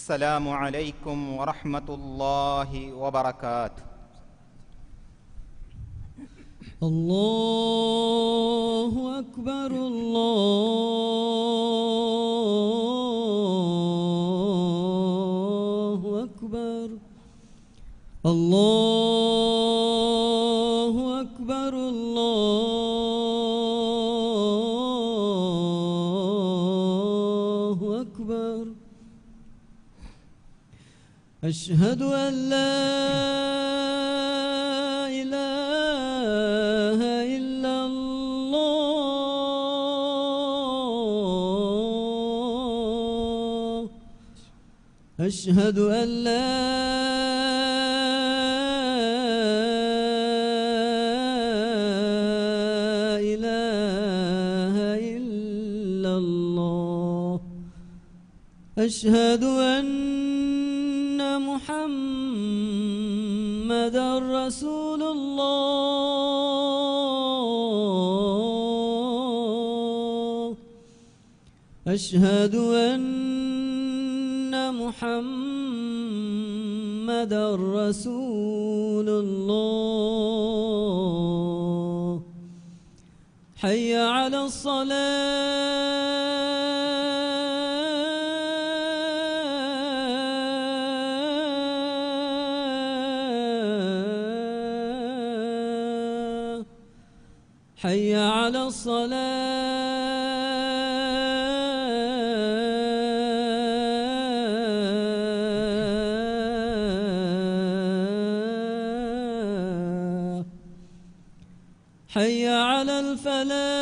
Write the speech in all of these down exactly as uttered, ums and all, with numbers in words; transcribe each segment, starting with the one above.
السلام عليكم ورحمة الله وبركاته. الله أكبر، الله أكبر، الله أكبر، الله أكبر. أشهد أن لا إله إلا الله. أشهد أن لا إله إلا الله. أشهد أن محمدا رسول الله. أشهد أن محمدا رسول الله. حي على الصلاة. حي على الصلاة. حي على الفلاح.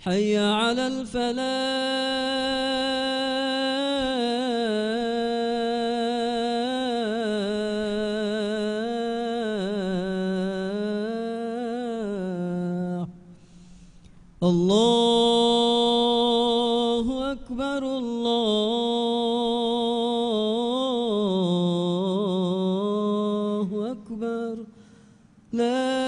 حي على الفلاح. الله أكبر، الله أكبر. لا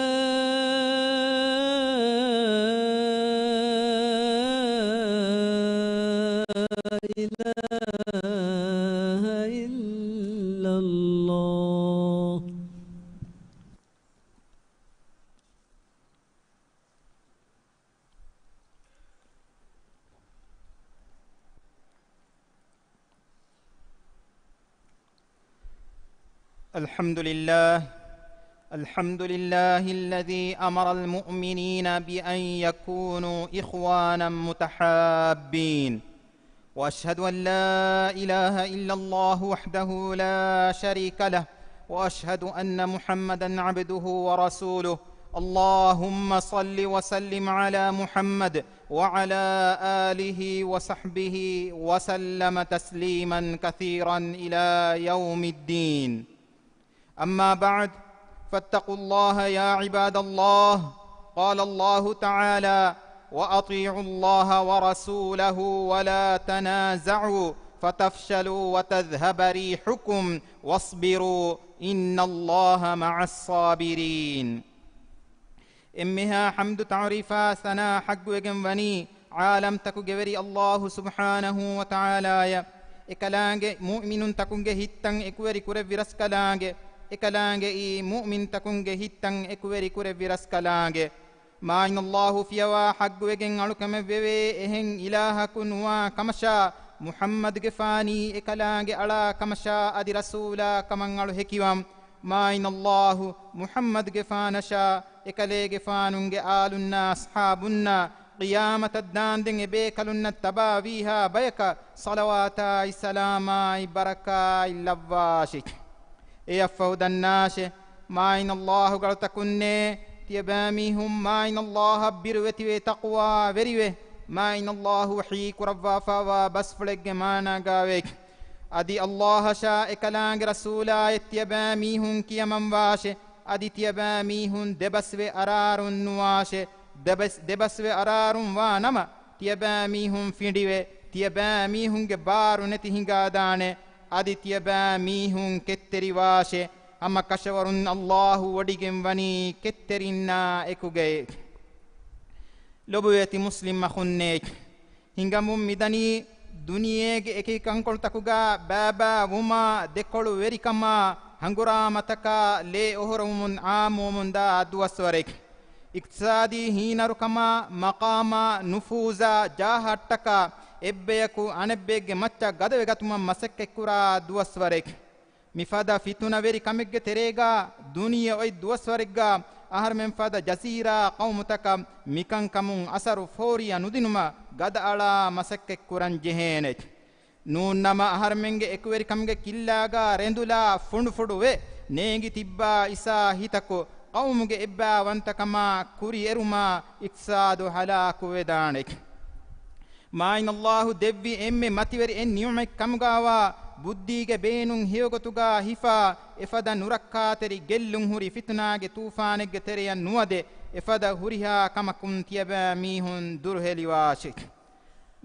إله إلا الله. الحمد لله. الحمد لله الذي أمر المؤمنين بأن يكونوا إخوانا متحابين. وأشهد أن لا إله إلا الله وحده لا شريك له، وأشهد أن محمدا عبده ورسوله. اللهم صل وسلم على محمد وعلى آله وصحبه وسلم تسليما كثيرا إلى يوم الدين. أما بعد، فاتقوا الله يا عباد الله. قال الله تعالى: وأطيعوا الله ورسوله ولا تنازعوا فتفشلوا وتذهب ريحكم واصبروا إن الله مع الصابرين. އެންމެހާ ޙަމްދު ތަޢުރީފާ ސަނާ ޙައްޤުވެގެން ވަނީ ޢާލަމްތަކުގެ ވެރި ﷲ ސުބްޙާނަހޫ ވަތަޢާލާއަށް. އެކަލާނގެ މުއުމިނުންތަކުންގެ ހިތްތައް އެކުވެރި ކުރެއްވި ރަސްކަލާނގެ، އެކަލާނގެއީ މުއުމިންތަކުންގެ ހިތްތައް އެކުވެރި ކުރެއްވި ރަސްކަލާނގެ. މާތް ﷲ ފިޔަވާ ޙައްޤުވެގެން އަޅުކަމެއް ވެވޭ އެހެން އިލާހަކު ނުވާ ކަމަށާ، މުޙައްމަދުގެފާނީ އެކަލާނގެ އަޅާ ކަމަށާ އަދި ރަސޫލާ ކަމަށް އަޅު ހެކިވަން. މާތް ﷲ މުޙައްމަދުގެފާނަށާ އެކަލޭގެފާނުންގެ އާލުންނާ އަޞްޙާބުންނާ ޤިޔާމަތަށް ދާންދެން އެބޭކަލުންނަށް ތަބާވީހާ ބަޔަކަށް ޞަލަވާތާއި ސަލާމާއި ބަރަކާތް ލައްވާށި. އެއަށްފަހު ދަންނާށޭ، މާތް ﷲގެ އަޅުތަކުންނޭ، ތިޔަބައިމީހުން މާތް ﷲއަށް ބިރުވެތިވެ ތަޤްވާވެރިވެ، މާތް ﷲ ވަޙީ ކުރައްވާފައިވާ ބަސްފުޅެއްގެ މާނާގާވޭ. އަދި ﷲއަށާ އެކަލާނގެ ރަސޫލާއަށް ތިޔަބައިމީހުން ކިޔަމަންވާށޭ. އަދި ތިޔަބައިމީހުން ދެބަސްވެ އަރާރުން ނުވާށޭ. ދެބަސް، ދެބަސްވެ އަރާރުން ވާ ނަމަ، ތިޔަބައިމީހުން ފިނޑިވެ، ތިޔަބައިމީހުންގެ ބާރު ނެތި ހިނގާދާނެ. އަދި ތިޔަބައިމީހުން ކެތްތެރިވާށޭ. ހަމަ ކަށަވަރުން އައްލާހު ވޮޑިގެން ވަނީ ކެތްތެރިންނާ އެކުގައި. ލޮބުވެތި މުސްލިމް އަޚުންނޭ، ހިނގަމުން މިދަނީ ދުނިޔޭގެ އެކި ކަންކޮޅުތަކުގަ ބައިބައި ވުމާ، ދެކޮޅު ވެރިކަމާ، ހަނގުރާމަތަކާ ލޭ އޮހޮރުވުމުން އާއްމުވަމުންދާ ދުވަސްވަރެއް. އިޤްތިޞާދީ ހީނަރުކަމާ، މަޤާމާ، ނުފޫޒާ، ޖާހައަށްޓަކާ، އެއްބަޔަކު އަނެއްބައެއްގެ މައްޗަށް ގަދަވެގަތުމަށް މަސައްކަތްކުރާ ދުވަސްވަރެއް. މިފަދަ ފިތުނަވެރި ކަމެއްގެ ތެރޭގަ ދުނިޔެ އޮތް ދުވަސްވަރެއްގަ އަހަރުމެން ފަދަ ޖަޒީރާ ޤައުމުތަކަށް މިކަންކަމުން އަސަރު ފޯރިއަށް ނުދިނުމަށް ގަދައަޅާ މަސައްކަތްކުރަން ޖެހޭނެ. ނޫންނަމަ އަހަރުމެންގެ އެކުވެރިކަމުގެ ކިއްލާގަ ރެނދުލާ ފުނޑުފުޑުވެ ނޭނގި ތިއްބާ އިސާ ހިތަކު ޤައުމުގެ އެއްބައިވަންތަކަމާ ކުރިއެރުމާ އިޤްތިޞާދު ހަލާކުވެދާނެ. މާތް އައްލާހު ދެއްވި އެންމެ މަތިވެރި އެއް ނިޢުމަތް ކަމުގާވާ ބުއްދީގެ ބޭނުން ހެޔޮގޮތުގާ ހިފާ އެފަދަ ނުރައްކާތެރި ގެއްލުން ހުރި ފިތުނާގެ ތޫފާނެއްގެ ތެރެޔަށް ނުވަދެ އެފަދަ ހުރިހާ ކަމަކުން ތިޔަބައިމީހުން ދުރުހެލިވާށި.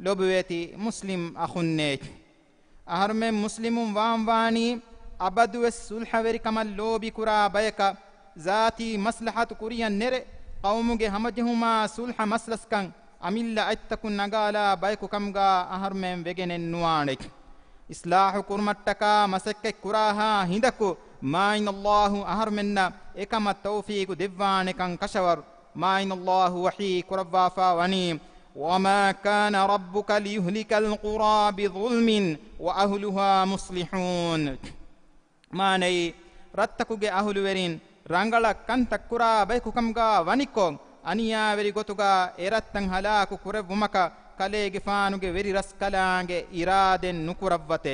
ލޮބުވެތި މުސްލިމް އަޚުންނޭ، އަހަރުމެން މުސްލިމުން ވާން ވާނީ އަބަދުވެސް ޞުލްޙަވެރިކަމަށް ލޯބިކުރާ ބަޔަކަށް، ޒާތީ މަސްލަޙަތު ކުރިޔަށް ނެރެ، ޤައުމުގެ ހަމަޖެހުމާ ޞުލްޙަ މަސްލަސްކަން އަމިއްލަ އަތްތަކުން ނަގާލާ ބަޔަކު ކަމުގާ އަހަރުމެން ވެގެނެއް ނުވާނެ. އިޞްލާޙު ކުރުމަށްޓަކާ މަސައްކަތް ކުރާހާ ހިނދަކު މާތް އައްލާހު އަހަރުމެންނަށް އެކަމަށް ތައުފީޤު ދެއްވާނެކަން ކަށަވަރު. މާތް އައްލާހު ވަޙީ ކުރައްވާފާ ވަނީ، وما كان ربك ليهلك القرى بظلم وأهلها مصلحون. މާނައީ، ރަށްތަކުގެ އަހުލުވެރިން ރަނގަޅަށް ކަންތައް ކުރާ ބަޔަކު ކަމުގާ ވަނިކޮށް، އަނިޔާވެރި ގޮތުގާ އެ ރަށްތައް ހަލާކު ކުރެއްވުމަކަށް ކަލޭގެފާނުގެ ވެރި ރަސްކަލާނގެ އިރާދެއް ނުކުރައްވަތޭ.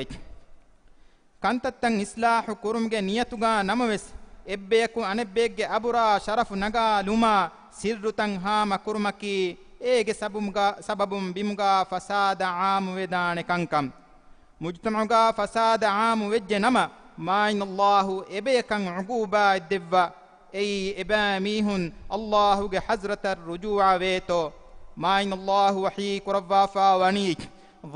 ކަންތައްތައް އިޞްލާޙު ކުރުމުގެ ނިޔަތުގާ ނަމަވެސް، އެއްބަޔަކު އަނެއްބައެއްގެ އަބުރާ ޝަރަފު ނަގާލުމާ، ސިއްރުތައް ހާމަ ކުރުމަކީ، އޭގެ ސަބުމުގަ-، ސަބަބުން ބިމުގާ ފަސާދަ ޢާއްމުވެދާނެ ކަންކަން. މުޖްތަމަޢުގާ ފަސާދަ ޢާއްމު ވެއްޖެ ނަމަ، މާތް އައްލާހު އެބަޔަކަށް ޢުޤޫބާތް ދެއްވާ. އެއީ އެބައިމީހުން އައްލާހުގެ ޙަޟްރަތަށް ރުޖޫޢަވޭތޯ. މާތް އައްލާހު ވަޙީ ކުރައްވާފާ ވަނީ،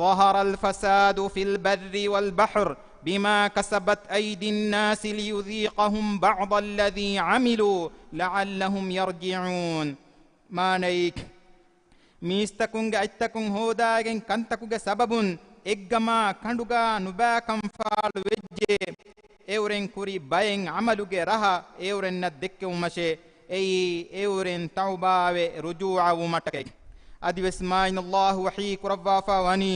ظهر الفساد في البر والبحر بما كسبت أيدي الناس ليذيقهم بعض الذي عملوا لعلهم يرجعون. މާނައީ، މީސްތަކުންގެ އަތްތަކުން ހޯދާގެން ކަންތަކުގެ ސަބަބުން އެއްގަމާ ކަނޑުގާ ނުބައިކަން ފާޅު ވެއްޖެ. އެއުރެން ކުރި ބައެއް ޢަމަލުގެ ރަހަ އެއުރެންނަށް ދެއްކެވުމަށޭ. އެއީ އެއުރެން ތައުބާވެ ރުޖޫޢަވުމަށްޓަކައި. އަދިވެސް މާތް އައްލާހު ވަޙީ ކުރައްވާފާ ވަނީ،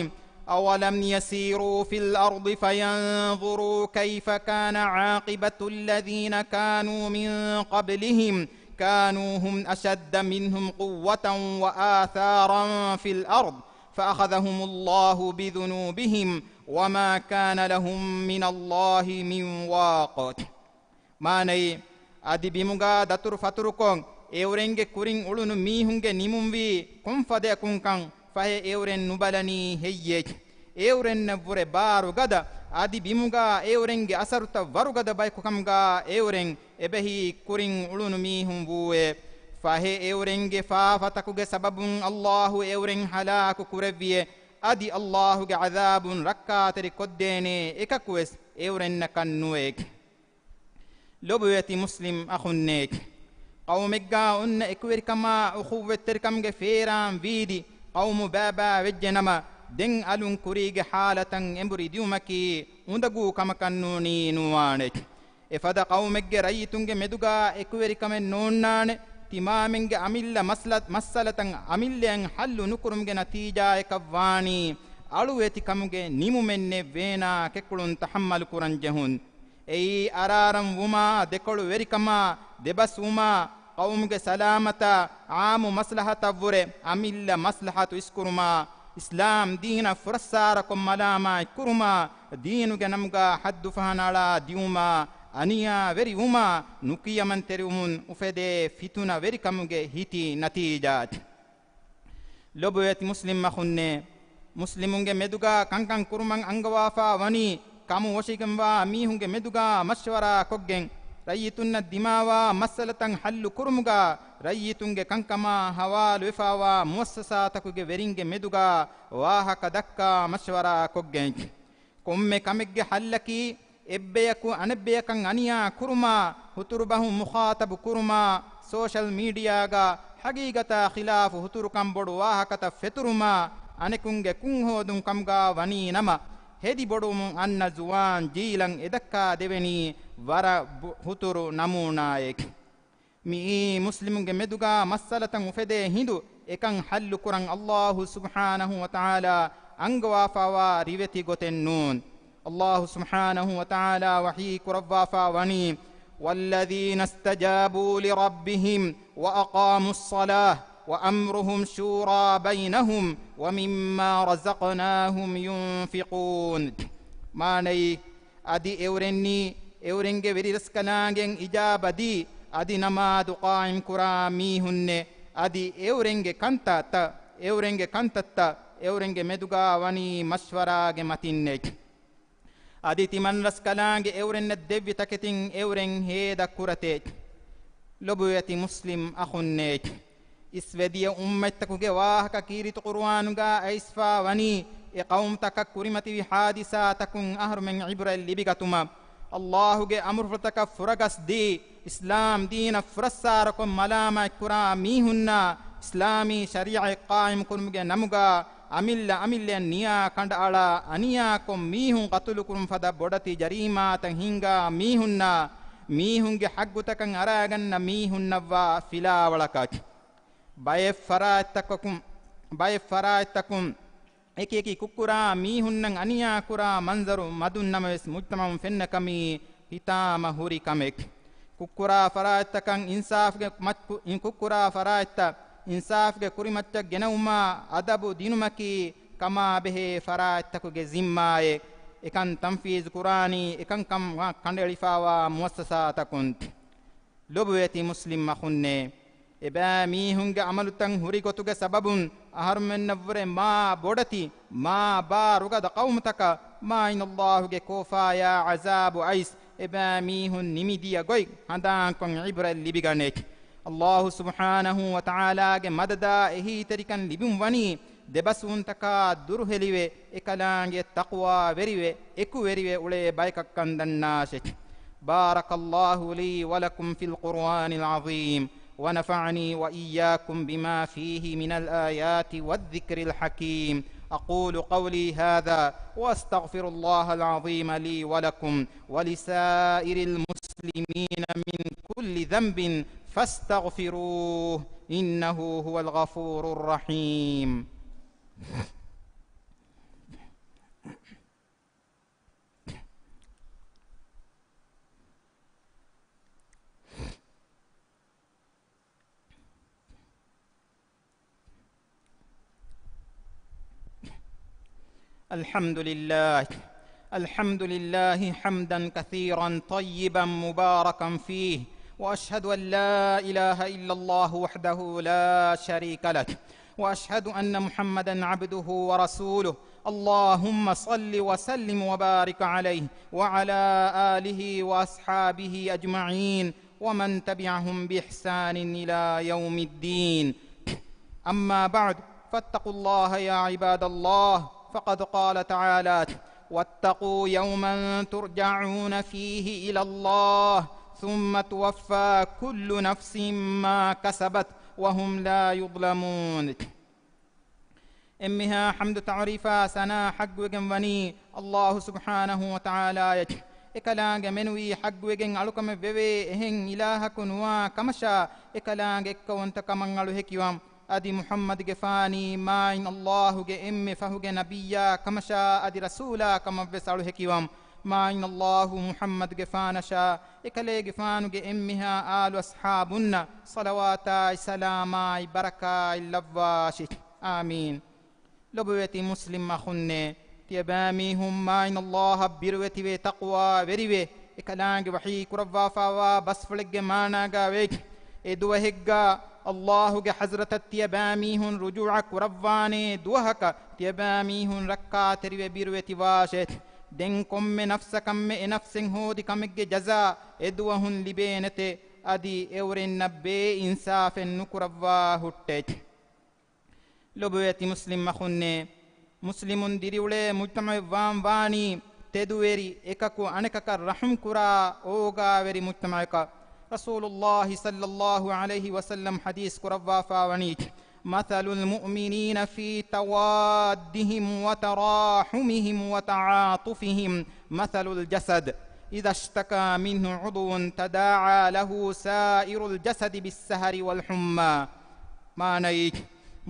أولم يسيروا في الأرض فينظروا كيف كان عاقبة الذين كانوا من قبلهم كانوا هم أشد منهم قوة وآثارا في الأرض فأخذهم الله بذنوبهم وما كان لهم من الله من واق. މާނައީ، އަދި ބިމުގާ ދަތުރު ފަތުރުކޮށް، އެއުރެންގެ ކުރިން އުޅުނު މީހުންގެ ނިމުންވީ ކޮންފަދަޔަކުންކަން ފަހެ އެއުރެން ނުބަލަނީ ހެއްޔޭ؟ އެއުރެންނަށްވުރެ ބާރުގަދަ، އަދި ބިމުގާ އެއުރެންގެ އަސަރުތައް ވަރުގަދަ ބަޔަކު ކަމުގާ އެއުރެން އެބަހީ ކުރިން އުޅުނު މީހުން ވޫއޭ. ފަހެ އެއުރެންގެ ފާފަތަކުގެ ސަބަބުން އައްލާހު އެއުރެން ހަލާކު ކުރެއްވިއޭ. އަދި އައްލާހުގެ ޢަޛާބުން ރައްކާތެރި ކޮށްދޭނޭ އެކަކުވެސް އެއުރެންނަކަށް ނުވޭ. ލޮބުވެތި މުސްލިމް އަޚުންނޭ، ޤައުމެއްގާ އޮންނަ އެކުވެރިކަމާ އުޚުއްވަތްތެރިކަމުގެ ފޭރާން ވީދި ޤައުމު ބައިބައި ވެއްޖެ ނަމަ، ދެން އަލުން ކުރީގެ ޙާލަތަށް އެނބުރި ދިއުމަކީ އުނދަގޫ ކަމަކަށް ނޫނީ ނުވާނެ. އެފަދަ ޤައުމެއްގެ ރައްޔިތުންގެ މެދުގާ އެކުވެރިކަމެއް ނޯންނާނެ. ތިމާމެންގެ އަމިއްލަ މަސްލަ-، މައްސަލަތައް އަމިއްލައަށް ޙައްލު ނުކުރުމުގެ ނަތީޖާއަކަށް ވާނީ އަޅުވެތިކަމުގެ ނިމުމެއް ނެއް ވޭނާ ކެކުޅުން ތަޙައްމަލު ކުރަން ޖެހުން. އެއީ އަރާރަން ވުމާ، ދެކޮޅު ވެރިކަމާ، ދެބަސް ވުމާ، ޤައުމުގެ ސަލާމަތާ، ޢާއްމު މަސްލަހަތަށްވުރެ އަމިއްލަ މަސްލަހަތު އިސްކުރުމާ، އިސްލާމް ދީނަށް ފުރައްސާރަކޮށް މަލާމާތް ކުރުމާ، ދީނުގެ ނަމުގާ ޙައްދު ފަހަނަ އަޅާ ދިއުމާ، އަނިޔާވެރިވުމާ، ނުކިޔަމަންތެރިވުމުން އުފެދޭ ފިތުނަވެރިކަމުގެ ހިތި ނަތީޖާތައް. ލޮބުވެތި މުސްލިމް އަޚުންނޭ، މުސްލިމުންގެ މެދުގާ ކަންކަން ކުރުމަށް އަންގަވާފާ ވަނީ، ކަމު ވޮށިގެންވާ މީހުންގެ މެދުގާ މަޝްވަރާ ކޮށްގެން، ރައްޔިތުންނަށް ދިމާވާ މައްސަލަތައް ޙައްލު ކުރުމުގާ، ރައްޔިތުންގެ ކަންކަމާ ހަވާލުވެފާވާ މުއައްސަސާތަކުގެ ވެރިންގެ މެދުގާ ވާހަކަ ދައްކާ މަޝްވަރާ ކޮށްގެން. ކޮންމެ ކަމެއްގެ ޙައްލަކީ، އެއްބަޔަކު އަނެއްބަޔަކަށް އަނިޔާ ކުރުމާ، ހުތުރުބަހުން މުޚާޠަބު ކުރުމާ، ސޯޝަލް މީޑިއާގަ ޙަޤީޤަތާ ޚިލާފު ހުތުރުކަން ބޮޑު ވާހަކަތައް ފެތުރުމާ، އަނެކުންގެ ކުންހޯދުން ކަމުގަ ވަނީ ނަމަ، ހެދި ބޮޑުވުމުން އަންނަ ޒުވާން ޖީލަށް އެދައްކާ ދެވެނީ ވަރަށް ބު-، ހުތުރު ނަމޫނާއެއް. މިއީ މުސްލިމުންގެ މެދުގަ މައްސަލަތައް އުފެދޭ ހިނދު، އެކަން ޙައްލު ކުރަން އައްލާހު ސުބްޙާނަހު ވަތަޢާލާ އަންގަވާފައިވާ ރިވެތި ގޮތެއް ނޫން. އައްލާހު ސުބްޙާނަހު ވަތަޢާލާ ވަޙީ ކުރައްވާފައި ވަނީ، وَالَّذِينَ اسْتَجَابُوا لِرَبِّهِمْ وَأَقَامُوا الصَّلَاةَ وَأَمْرُهُمْ شُورَىٰ بَيْنَهُمْ وَمِمَّا رَزَقْنَاهُمْ يُنْفِقُونَ. މާނައީ، އަދި އެއުރެންނީ، އެއުރެންގެ ވެރިރަސްކަލާނގެން އިޖާބަ ދީ، އަދި ނަމާދު ޤާއިމް ކުރާ މީހުންނޭ، އަދި އެއުރެންގެ ކަންތައްތައް، އެއުރެންގެ ކަންތައްތައް، އެއުރެންގެ މެދުގާ ވަނީ މަޝްވަރާގެ މަތިންނޭ. އަދި ތިމަން ރަސްކަލާނގެ އެއުރެންނަށް ދެއްވި ތަކެތިން އެއުރެން ހޭދަ ކުރަތޭ. ލޮބުވެތި މުސްލިމް އަޚުންނޭ. އިސްވެދިޔަ އުއްމަތްތަކުގެ ވާހަކަ ކީރިތި ޤުރުއާނުގަ އައިސްފާ ވަނީ، އެ ޤައުމުތަކަށް ކުރިމަތިވި ޙާދިސާތަކުން އަހަރުމެން ޢިބްރަތް ލިބިގަތުމަށް، އައްލާހުގެ އަމުރުފުޅުތަކަށް ފުރަގަސް ދީ، އިސްލާމް ދީނަށް ފުރައްސާރަކޮށް މަލާމާތްކުރާ މީހުންނާ، އިސްލާމީ ޝަރީޢަތް ޤާއިމްކުރުމުގެ ނަމުގަ، އަމިއްލަ އަމިއްލައަށް ނިޔާ ކަނޑައަޅާ، އަނިޔާކޮށް މީހުން ޤަތުލުކުރުން ފަދަ ބޮޑެތި ޖަރީމާތައް ހިންގާ މީހުންނާ، މީހުންގެ ޙައްޤުތަކަށް އަރާގަންނަ މީހުންނަށްވާ ފިލާވަޅަކަށް. ބައެއް ފަރާތްތަކަކުން، ބައެއް ފަރާތްތަކުން އެކި އެކި ކުށްކުރާ މީހުންނަށް އަނިޔާކުރާ މަންޒަރު މަދުން ނަމަވެސް މުޖްތަމަޢުން ފެންނަ ކަމީ ހިތާމަ ހުރި ކަމެއް. ކުށްކުރާ ފަރާތްތަކަށް އިންސާފްގެ މަ-، ކު-، ކުށްކުރާ ފަރާތްތައް އިންސާފްގެ ކުރިމައްޗަށް ގެނައުމާ އަދަބު ދިނުމަކީ ކަމާބެހޭ ފަރާތްތަކުގެ ޒިންމާއެއް. އެކަން ތަންފީޒު ކުރާނީ އެކަންކަން ކަނޑައެޅިފައިވާ މުއައްސަސާތަކުން. ލޮބުވެތި މުސްލިމް އަޚުންނޭ! އެބައިމީހުންގެ އަމަލުތައް ހުރި ގޮތުގެ ސަބަބުން އަހަރުމެންނަށްވުރެ މާ ބޮޑެތި، މާ ބާރުގަދަ ޤައުމުތަކަށް މާތް އައްލާހުގެ ކޯފާޔާ ޢަޒާބު އައިސް، އެބައިމީހުން ނިމިދިޔަ ގޮތް ހަނދާންކޮށް ޢިބްރަތް ލިބިގަނެ. އައްލާހު ސުބްޙާނަހު ވަތަޢާލާގެ މަދަދާ އެހީތެރިކަން ލިބުން ވަނީ، ދެބަސްވުންތަކާ ދުރުހެލިވެ، އެކަލާނގެ ތަޤްވާވެރިވެ، އެކުވެރިވެ އުޅޭ ބަޔަކަށް ކަން ދަންނާށެ. بارك الله لي ولكم في القرآن العظيم، ونفعني وإياكم بما فيه من الآيات والذكر الحكيم. أقول قولي هذا وأستغفر الله العظيم لي ولكم ولسائر المسلمين من كل ذنب فاستغفروه إنه هو الغفور الرحيم. الحمد لله. الحمد لله حمدا كثيرا طيبا مباركا فيه، وأشهد أن لا إله إلا الله وحده لا شريك له، وأشهد أن محمدا عبده ورسوله. اللهم صل وسلم وبارك عليه وعلى آله وأصحابه أجمعين ومن تبعهم بإحسان إلى يوم الدين. أما بعد، فاتقوا الله يا عباد الله، فقد قال تعالى: واتقوا يوما ترجعون فيه إلى الله ثم توفى كل نفس ما كسبت وهم لا يظلمون. އެންމެހާ ޙަމްދު ތަޢުރީފާ ސަނާ ޙައްޤުވެގެން ވަނީ އައްލާހު ސުބްޙާނަހު ވަތަޢާލާއަށް. އެކަލާނގެ މެނުވީ ޙައްޤުވެގެން އަޅުކަމެއް ވެވޭ އެހެން އިލާހަކު ނުވާ ކަމަށާ، އެކަލާނގެ އެއްކައުވަންތަ ކަމަށް އަޅު ހެކިވަން. އަދި މުޙައްމަދުގެފާނީ މާތް އައްލާހުގެ އެންމެ ފަހުގެ ނަބިއްޔާ ކަމަށާ، އަދި ރަސޫލާ ކަމަށްވެސް އަޅު ހެކިވަން. މާތް އައްލާހު މުޙައްމަދުގެފާނަށާ، އެކަލޭގެފާނުގެ އެންމެހާ އާލު އަޞްޙާބުންނަށް ޞަލަވާތާއި ސަލާމާއި ބަރަކާތް ލައްވާށި. އާމީން. ލޮބުވެތި މުސްލިމް އަޚުންނޭ، ތިޔަބައިމީހުން މާތް އައްލާހަށް ބިރުވެތިވެ ތަޤްވާވެރިވެ، އެކަލާނގެ ވަޙީ ކުރައްވާފައިވާ ބަސްފުޅެއްގެ މާނާގައި ވޭ، އެ ދުވަހެއްގަ އައްލާހުގެ ޙަޟްރަތަށް ތިޔަބައިމީހުން ރުޖޫޢަ ކުރައްވާނޭ ދުވަހަކަށް ތިޔަބައިމީހުން ރައްކާތެރިވެ ބިރުވެތިވާށޭ. ދެން ކޮންމެ ނަފްސަކަށްމެ އެ ނަފްސެއް ހޯދި ކަމެއްގެ ޖަޒާ އެ ދުވަހުން ލިބޭނެތެ، އަދި އެއުރެންނަށް ބޭއިންސާފެއް ނުކުރައްވާ ހުއްޓޭ. ލޮބުވެތި މުސްލިމް އަޚުންނޭ، މުސްލިމުން ދިރިއުޅޭ މުޖްތަމަޢެއް ވާން ވާނީ، ތެދުވެރި، އެކަކު އަނެކަކަށް ރަޙުމް ކުރާ އޯގާވެރި މުޖްތަމަޢަކަށް. ރަސޫލުﷲ ޞައްލަﷲ ޢަލައިހި ވަސައްލަމް ޙަދީޘް ކުރައްވާފާ ވަނީ، مَثَلُ الْمُؤْمِنِينَ فِي تَوَادِّهِمْ وَتَرَاحُمِهِمْ وَتَعَاطُفِهِمْ مَثَلُ الْجَسَدِ إِذَا اشْتَكَى مِنْهُ عُضْوٌ تَدَاعَى لَهُ سَائِرُ الْجَسَدِ بِالسَّهَرِ وَالْحُمَّى. މާނައީ،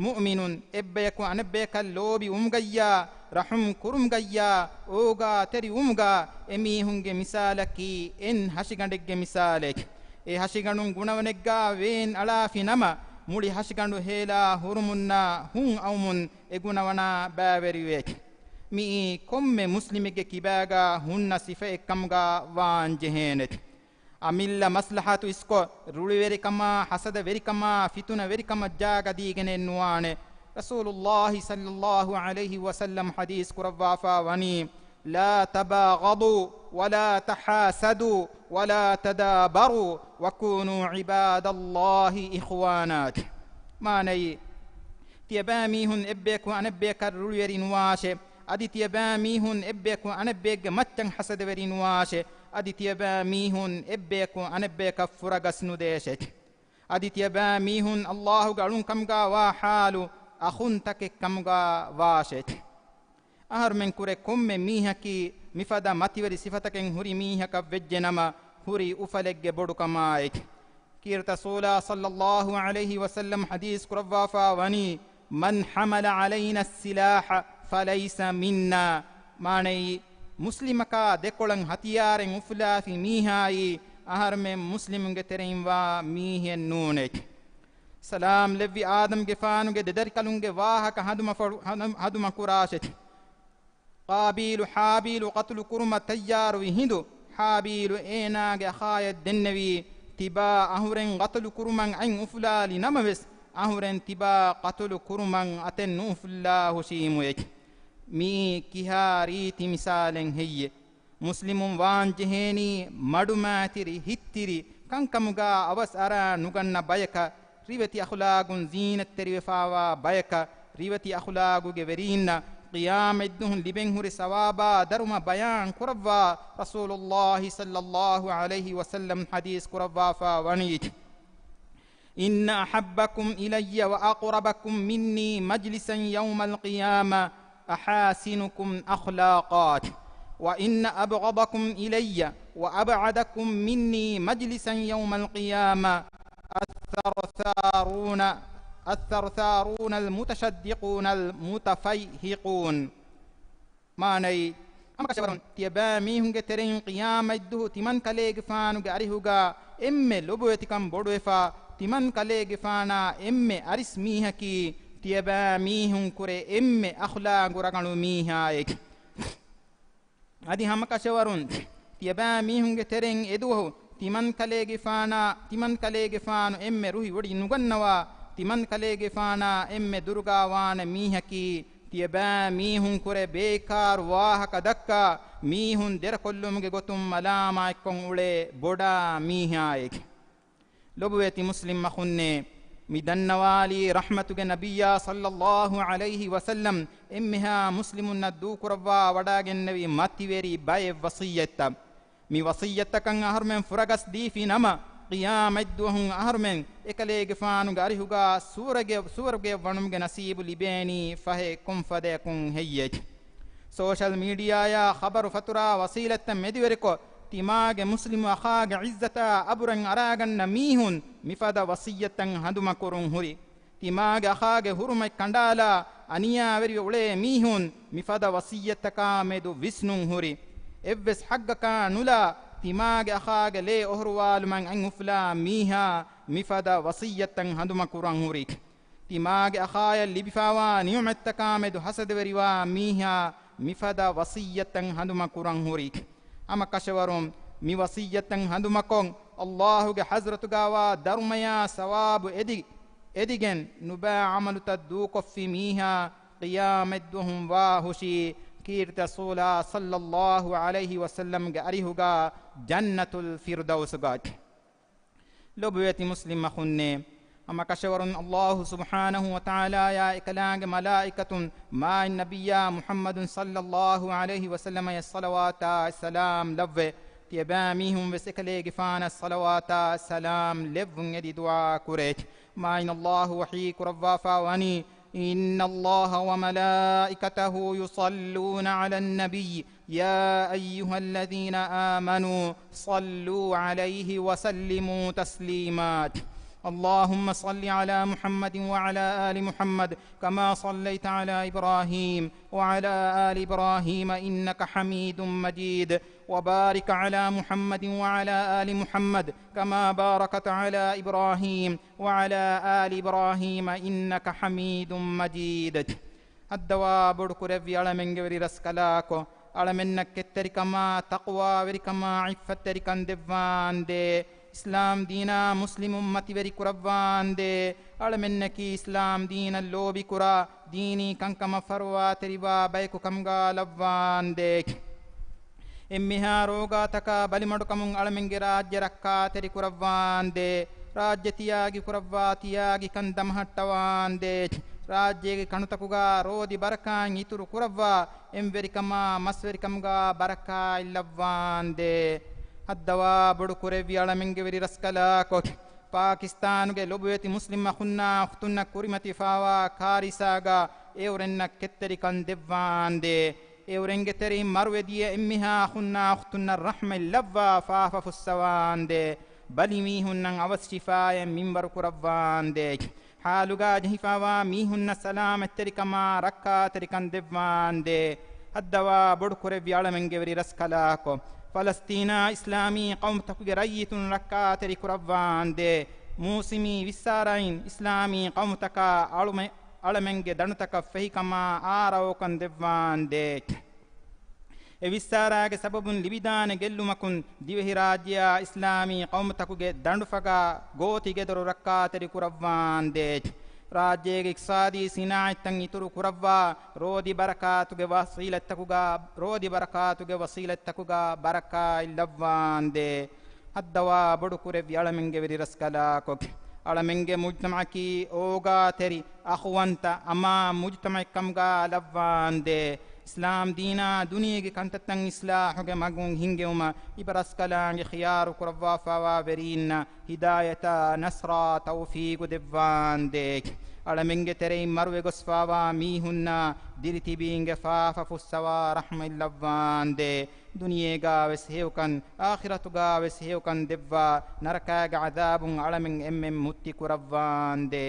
މުއުމިނުން އެއްބަޔަކު އަނެއްބަޔަކަށް ލޯބި ވުމުގައްޔާ، ރަޙުމް ކުރުމުގައްޔާ، އޯގާތެރި ވުމުގާ އެމީހުންގެ މިސާލަކީ އެން ހަށިގަނޑެއްގެ މިސާލެއް. އެ ހަށިގަނޑުން ގުނަވަނެއްގާ ވޭން އަޅާފި ނަމަ، މުޅި ހަށިގަނޑު ހޭލާ ހުރުމުންނާ ހުން އައުމުން އެ ގުނަވަނާ ބައިވެރިވޭ. މިއީ ކޮންމެ މުސްލިމެއްގެ ކިބާގާ ހުންނަ ސިފައެއްކަމުގާ ވާން ޖެހޭނެ. އަމިއްލަ މަސްލަހަތު އިސްކޮށް، ރުޅިވެރިކަމާ، ޙަސަދަވެރިކަމާ، ފިތުނަވެރިކަމަށް ޖާގަ ދީގެނެއް ނުވާނެ. ރަސޫލުﷲ ޞައްލަﷲ ޢަލައިހި ވަސައްލަމް ޙަދީޘް ކުރައްވާފާ ވަނީ، لَا تَبَاغَضُوا وَلَا تَحَاسَدُوا وَلَا تَدَابَرُوا وَكُونُوا عِبَادَ اللَّهِ إِخْوَانًا. މާނައީ، ތިޔަބައިމީހުން އެއްބަޔަކު އަނެއްބަޔަކަށް ރުޅިވެރި ނުވާށޭ. އަދި ތިޔަބައިމީހުން އެއްބަޔަކު އަނެއްބަޔެއްގެ މައްޗަށް ޙަސަދަވެރި ނުވާށޭ. އަދި ތިޔަބައިމީހުން އެއްބަޔަކު އަނެއްބަޔަކަށް ފުރަގަސް ނުދޭށޭ. އަދި ތިޔަބައިމީހުން ﷲ ގެ އަޅުންކަމުގާ ވާ ޙާލު އަޚުންތަކެއްކަމުގާ ވާށޭ. އަހަރުމެން ކުރެ ކޮންމެ މީހަކީ މިފަދަ މަތިވެރި ސިފަތަކެއް ހުރި މީހަކަށް ވެއްޖެނަމަ، ހުރި އުފަލެއްގެ ބޮޑުކަމާއެކި. ކީރިތި ރަސޫލާ ޞައްލަﷲ ޢަލައިހި ވަސައްލަމް ޙަދީޘް ކުރައްވާފާ ވަނީ، مَنْ حَمَلَ عَلَيْنَا السِّلَاحَ فَلَيْسَ مِنَّا. މާނައީ، މުސްލިމަކާ ދެކޮޅަށް ހަތިޔާރެއް އުފުލާފި މީހާއީ، އަހަރުމެން މުސްލިމުންގެ ތެރެއިން ވާ މީހެއް ނޫނޭ. ސަލާމް ލެއްވި އާދަމްގެފާނުގެ ދެދަރިކަލުންގެ ވާހަކަ ހަނދުމަފަ-، ހަނދު-، ހަނދުމަކުރާށެތި. ޤާބީލު ހާބީލު ޤަތުލު ކުރުމަށް ތައްޔާރުވި ހިނދު، ހާބީލު އޭނާގެ އަޚާޔަށް ދެންނެވީ، ތިބާ އަހުރެން ޤަތުލު ކުރުމަށް އަތް އުފުލާލި ނަމަވެސް، އަހުރެން ތިބާ ޤަތުލު ކުރުމަށް އަތެއް ނުއުފުއްލާ ހުށީމުއޭ. މިއީ ކިހާ ރީތި މިސާލެއް ހެއްޔޭ؟ މުސްލިމުން ވާން ޖެހޭނީ މަޑުމައިތިރި ހިތްތިރި ކަންކަމުގާ އަވަސް އަރާ ނުގަންނަ ބަޔަކަށް، ރިވެތި އަޚުލާގުން ޒީނަތްތެރިވެފާވާ ބަޔަކަށް، ރިވެތި އަޚުލާގުގެ ވެރީންނަށް ޤިޔާމަތްދުހުން ލިބެންހުރި ސަވާބާ ދަރުމަ ބަޔާން ކުރައްވާ ރަސޫލުﷲ ޞައްލަﷲ ޢަލައިހި ވަސައްލަމް ޙަދީޘް ކުރައްވާފާ ވަނީ، إِنَّ أَحَبَّكُمْ إِلَيَّ وَأَقْرَبَكُمْ مِنِّي مَجْلِسًا يَوْمَ الْقِيَامَةِ أَحَاسِنُكُمْ أَخْلَاقًا، وَإِنَّ أَبْغَضَكُمْ إِلَيَّ وَأَبْعَدَكُمْ مِنِّي مَجْلِسًا يَوْمَ الْقِيَامَةِ الثَّرْثَارُونَ، الثَّرْثَارُونَ الْمُتَشَدِّقُونَ الْمُتَفَيْهِقُونَ. މާނައީ، ހަމަކަށަވަރުން ތިޔަބައިމީހުންގެ ތެރެއިން ޤިޔާމަތްދުހު ތިމަންކަލޭގެފާނުގެ އަރިހުގާ އެންމެ ލޮބުވެތިކަން ބޮޑުވެފާ، ތިމަންކަލޭގެފާނާ އެންމެ އަރިސް މީހަކީ، ތިޔަބައިމީހުން ކުރެ އެންމެ އަޚްލާގު ރަގަޅު މީހާއެކެ. އަދި ހަމަކަށަވަރުން ތިޔަބައިމީހުންގެ ތެރެއިން އެދުވަހު ތިމަންކަލޭގެފާނާ، ތިމަންކަލޭގެފާނު އެންމެ ރުހި ވޮޑި ނުގަންނަވާ، ތިމަންކަލޭގެފާނާ އެންމެ ދުރުގާ ވާނެ މީހަކީ، ތިޔަބައިމީހުން ކުރެ ބޭކާރު ވާހަކަ ދައްކާ، މީހުން ދެރަކޮށްލުމުގެ ގޮތުން މަލާމާތްކޮށް އުޅޭ ބޮޑާ މީހާއެކެ. ލޮބުވެތި މުސްލިމް އަޚުންނޭ، މި ދަންނަވާލީ ރަޙްމަތުގެ ނަބިއްޔާ ޞައްލައްލާހު ޢަލައިހި ވަސައްލަމް އެންމެހާ މުސްލިމުންނަށް ދޫކުރައްވާ ވަޑާގެންނެވި މަތިވެރި ބައެއް ވަޞިއްޔަތްތައް. މި ވަޞިއްޔަތްތަކަށް އަހަރުމެން ފުރަގަސް ދީފި ނަމަ، ޤިޔާމަތްދުވަހުން އަހަރުމެން އެކަލޭގެފާނުގެ އަރިހުގާ ސުވަރުގެ، ސުވަރުގެއަށް ވަނުމުގެ ނަސީބު ލިބޭނީ ފަހެ ކޮންފަދަޔަކުން ހެއްޔޭ؟ ސޯޝަލް މީޑިއާއާ ޚަބަރު ފަތުރާ ވަސީލަތްތައް މެދުވެރިކޮށް، ތިމާގެ މުސްލިމު އަޚާގެ ޢިއްޒަތާ އަބުރަށް އަރާގަންނަ މީހުން މިފަދަ ވަޞިއްޔަތްތައް ހަނދުމަކުރުން ހުރި. ތިމާގެ އަޚާގެ ހުރުމަތް ކަނޑާލާ އަނިޔާވެރިވެ އުޅޭ މީހުން މިފަދަ ވަޞިއްޔަތްތަކާ މެދު ވިސްނުން ހުރި. އެއްވެސް ޙައްޤަކާ ނުލާ ތިމާގެ އަޚާގެ ލޭ އޮހޮރުވާލުމަށް އަތް އުފުލާ މީހާ މިފަދަ ވަޞިއްޔަތްތައް ހަނދުމަކުރަން ހުރި. ތިމާގެ އަޚާޔަށް ލިބިފާވާ ނިޢުމަތްތަކާ މެދު ޙަސަދަވެރިވާ މީހާ މިފަދަ ވަޞިއްޔަތްތައް ހަނދުމަކުރަން ހުރި. ހަމަކަށަވަރުން މި ވަޞިއްޔަތްތައް ހަނދުމަކޮށް، އައްލާހުގެ ޙަޟްރަތުގާވާ ދަރުމަޔާ ސަވާބު އެދި، އެދިގެން ނުބައި ޢަމަލުތައް ދޫކޮށްފި މީހާ ޤިޔާމަތްދުވަހުން ވާހުށީ ކީރިތި ރަސޫލާ ޞައްލައްލާހު ޢަލައިހި ވަސައްލަމްގެ އަރިހުގާ ޖަންނަތުލް ފިރްދައުސުގަ. ލޮބުވެތި މުސްލިމް އަޚުންނޭ، ހަމަކަށަވަރުން ﷲ ސުބްޙާނަހޫ ވަތަޢާލާއާ އެކަލާނގެ މަލާއިކަތުން މާތް ނަބިއްޔާ މުޙައްމަދު ޞައްލައްލާހު ޢަލައިހި ވަސައްލަމަށް ޞަލަވާތާ ސަލާމް ލައްވައި، ތިޔަބައިމީހުން ވެސް އެކަލޭގެފާނަށް ޞަލަވާތާ ސަލާމް ލެއްވުން އެދި ދުޢާ ކުރޭ. މާތް ﷲ ވަޙީ ކުރައްވާފާ ވަނީ، إن الله وملائكته يصلون على النبي يا أيها الذين آمنوا صلوا عليه وسلموا تسليما. اللهم صل على محمد وعلى آل محمد كما صليت على إبراهيم وعلى آل إبراهيم إنك حميد مجيد. وبارك على محمد وعلى آل محمد كما باركت على إبراهيم وعلى آل إبراهيم إنك حميد مجيد. ހައްދަވާ ބޮޑު ކުރެއްވި އަޅަމެންގެ ވެރި ރަސްކަލާކޮ، އަޅަމެންނަށް ކެތްތެރިކަމާ، ތަޤްވާވެރިކަމާ، ޢިއްފަތްތެރިކަން ދެއްވާނދޭ. އިސްލާމް ދީނާ މުސްލިމުން މަތިވެރި ކުރައްވާނދޭ. އަޅަމެންނަކީ އިސްލާމް ދީނަށް ލޯބިކުރާ، ދީނީ ކަންކަމަށް ފަރުވާތެރިވާ ބަޔަކު ކަމުގާ ލައްވާނދޭ. އެންމެހާ ރޯގާތަކާ ބަލިމަޑުކަމުން އަޅަމެންގެ ރާއްޖެ ރައްކާތެރި ކުރައްވާނދޭ. ރާއްޖެ ތިޔާގި ކުރައްވާ ތިޔާގިކަން ދަމަހައްޓަވާނދޭ. ރާއްޖޭގެ ކަނުތަކުގާ ރޯދި ބަރަކާތް އިތުރު ކުރައްވާ، އެންވެރިކަމާ މަސްވެރިކަމުގާ ބަރަކާތް ލައްވާނދޭ. ހައްދަވާ ބޮޑު ކުރެއްވި އަޅަމެންގެ ވެރި ރަސްކަލާކޮ، ޕާކިސްތާނުގެ ލޮބުވެތި މުސްލިމް އަޚުންނާ އުޚްތުންނަށް ކުރިމަތިފާވާ ކާރިސާގާ އެއުރެންނަށް ކެތްތެރިކަން ދެއްވާނދޭ. އެއުރެންގެ ތެރެއިން މަރުވެދިޔަ އެންމެހާ އަޚުންނާ އުޚްތުންނަށް ރަޙްމަތް ލައްވާ ފާފަ ފުއްސަވާނދޭ. ބަލި މީހުންނަށް އަވަސް ޝިފާއެއް މިންވަރު ކުރައްވާނދޭ. ޙާލުގާ ޖެހިފާވާ މީހުންނަށް ސަލާމަތްތެރިކަމާ ރައްކާތެރިކަން ދެއްވާނދޭ. ހައްދަވާ ބޮޑު ކުރެއްވި އަޅަމެންގެ ވެރި ރަސްކަލާކޮ، ފަލަސްތީނާ އިސްލާމީ ޤައުމުތަކުގެ ރައްޔިތުން ރައްކާތެރި ކުރައްވާނދޭ. މޫސިމީ ވިއްސާރައިން އިސްލާމީ ޤައުމުތަކާ އަޅުމެ-، އަޅަމެންގެ ދަނޑުތަކަށް ފެހިކަމާ އާރައޯކަން ދެއްވާނދޭ. އެ ވިއްސާރާގެ ސަބަބުން ލިބިދާނެ ގެއްލުމަކުން ދިވެހިރާއްޖެއާ އިސްލާމީ ޤައުމުތަކުގެ ދަނޑުފަގާ ގޯތިގެދޮރު ރައްކާތެރި ކުރައްވާނދޭ. ރާއްޖޭގެ އިޤްތިޞާދީ ސިނާޢަތްތައް އިތުރު ކުރައްވާ، ރޯދި ބަރަކާތުގެ ވަސީލަތްތަކުގާ، ރޯދި ބަރަކާތުގެ ވަސީލަތްތަކުގާ ބަރަކާތް ލައްވާނދޭ. ހައްދަވާ ބޮޑު ކުރެއްވި އަޅަމެންގެ ވެރި ރަސްކަލާކޮ، އަޅަމެންގެ މުޖްތަމަޢަކީ އޯގާތެރި، އަޚުވަންތަ، އަމާން މުޖްތަމަޢެއްކަމުގާ ލައްވާނދޭ. އިސްލާމް ދީނާ ދުނިޔޭގެ ކަންތައްތައް އިސްލާޙުގެ މަގުން ހިންގެވުމަށް އިބަރަސްކަލާނގެ ޚިޔާރު ކުރައްވާފާވާ ވެރީންނަށް ހިދާޔަތާ، ނަޞްރާ، ތައުފީގު ދެއްވާނދޭ. އަޅަމެންގެ ތެރެއިން މަރުވެގޮސްފާވާ މީހުންނާ ދިރިތިބީންގެ ފާފަ ފުއްސަވާ ރަޙްމަތް ލައްވާނދޭ. ދުނިޔޭގާވެސް ހެޔޮކަން، އާޚިރަތުގާވެސް ހެޔޮކަން ދެއްވާ، ނަރަކާގެ ޢަޛާބުން އަޅަމެން އެންމެން މުއްތި ކުރައްވާނދޭ.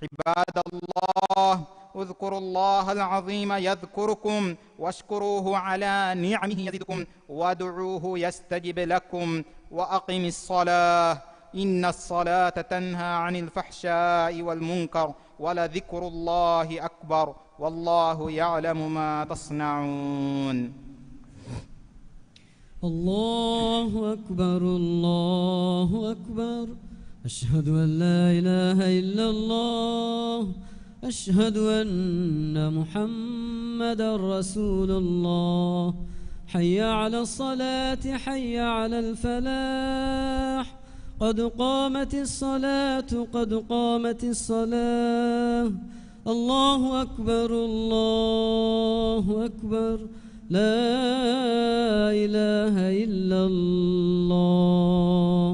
عباد الله، اذكروا الله العظيم يذكركم، واشكروه على نعمه يزدكم، وادعوه يستجب لكم، وأقم الصلاة، إن الصلاة تنهى عن الفحشاء والمنكر، ولذكر الله أكبر، والله يعلم ما تصنعون. الله أكبر، الله أكبر. أشهد أن لا إله إلا الله. أشهد أن محمدا رسول الله. حي على الصلاة، حي على الفلاح. قد قامت الصلاة، قد قامت الصلاة. الله أكبر، الله أكبر. لا إله إلا الله.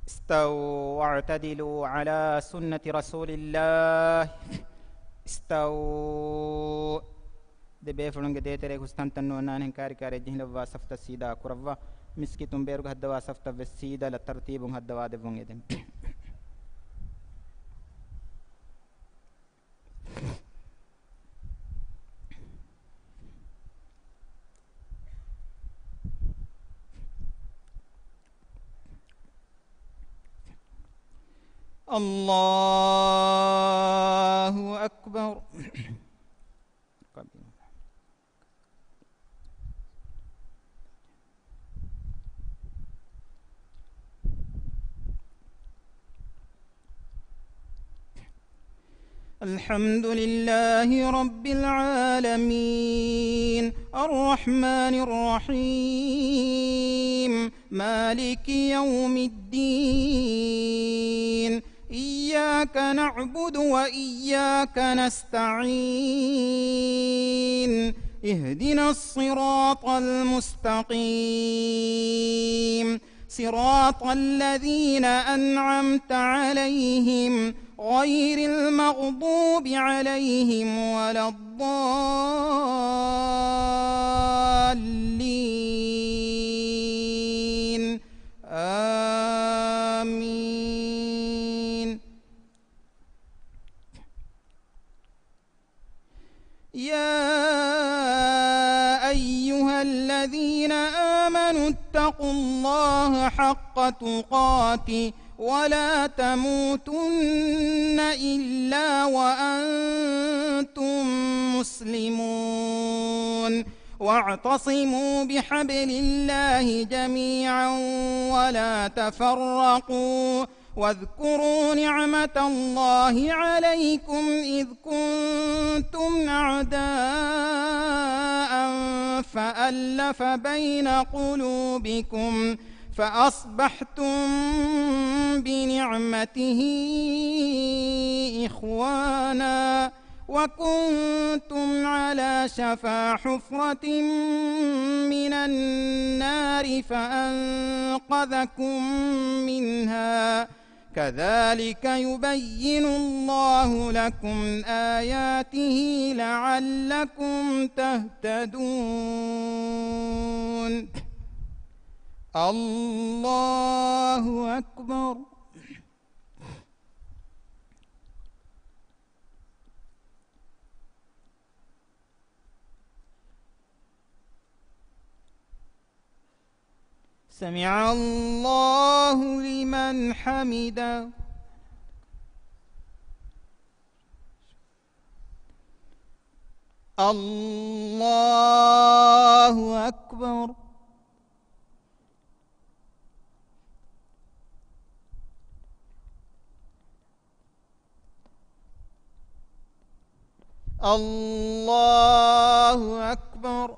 استووا واعتدلوا على سنة رسول الله. استووا. ދެ ބޭފުޅުންގެ ދޭތެރޭ ހުސް ތަންތަން ނުވަންނާނެ ހެން ކާރި ކާރި ޖެހިލައްވާ ސަފުތައް ސީދާ ކުރައްވާ. މިސްކިތުން ބޭރުގަ ހައްދަވާ ސަފުތައް ވެސް ސީދާލަ ތަރުތީބުން ހައްދަވާ ދެއްވުން އެދެން. الله أكبر. الحمد لله رب العالمين، الرحمن الرحيم، مالك يوم الدين، إياك نعبد وإياك نستعين، اهدنا الصراط المستقيم، صراط الذين أنعمت عليهم غير المغضوب عليهم ولا الضالين. آمين. يا أيها الذين آمنوا اتقوا الله حق تقاته ولا تموتن إلا وأنتم مسلمون. واعتصموا بحبل الله جميعا ولا تفرقوا، واذكروا نعمة الله عليكم إذ كنتم أعداء فألف بين قلوبكم فأصبحتم بنعمته إخوانا وكنتم على شفا حفرة من النار فأنقذكم منها، كذلك يبين الله لكم آياته لعلكم تهتدون. الله أكبر. سمع الله لمن حمده. الله أكبر. الله أكبر.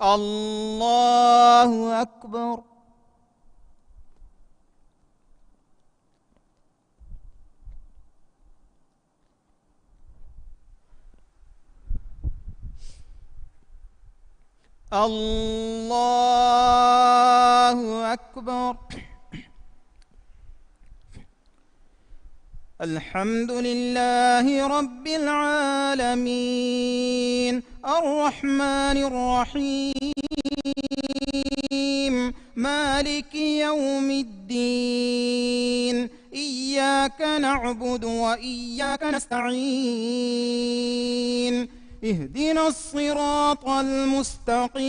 الله أكبر. الله أكبر. الحمد لله رب العالمين، الرحمن الرحيم، مالك يوم الدين، إياك نعبد وإياك نستعين، اهدنا الصراط المستقيم،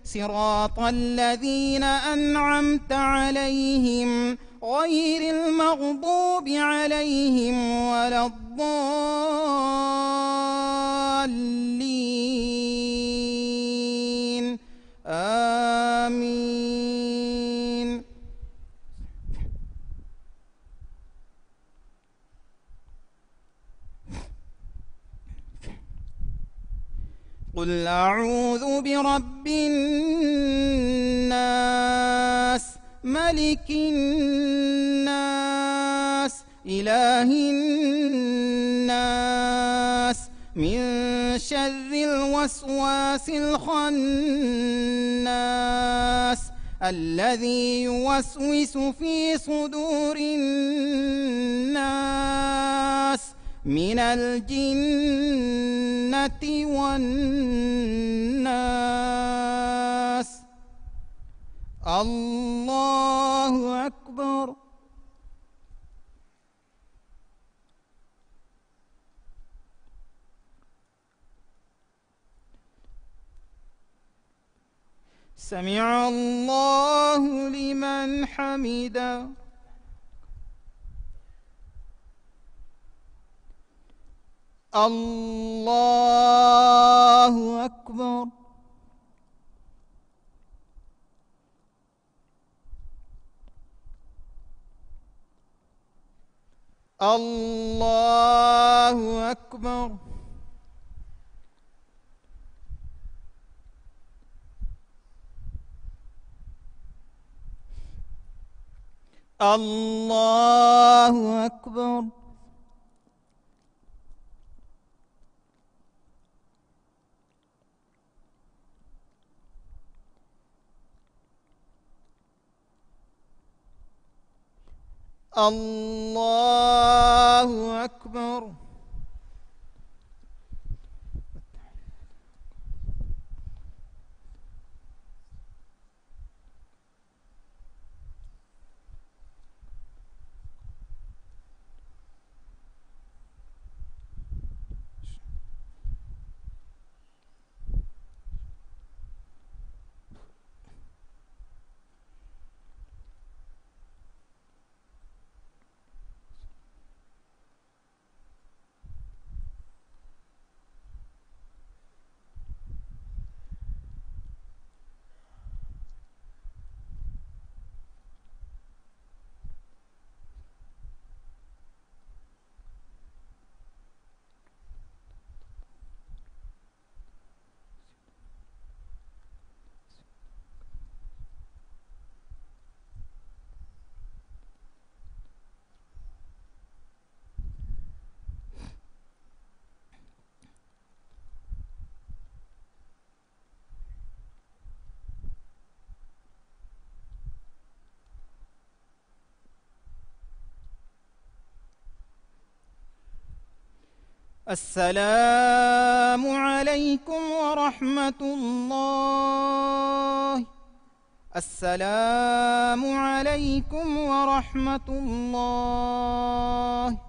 صراط الذين أنعمت عليهم غير المغضوب عليهم ولا الضالين. آمين. قل أعوذ برب الناس، ملك الناس، إله الناس، من شر الوسواس الخناس، الذي يوسوس في صدور الناس، من الجنة والناس. الله أكبر. سمع الله لمن حمده. الله أكبر. الله أكبر. الله أكبر. الله أكبر. السلام عليكم ورحمة الله. السلام عليكم ورحمة الله.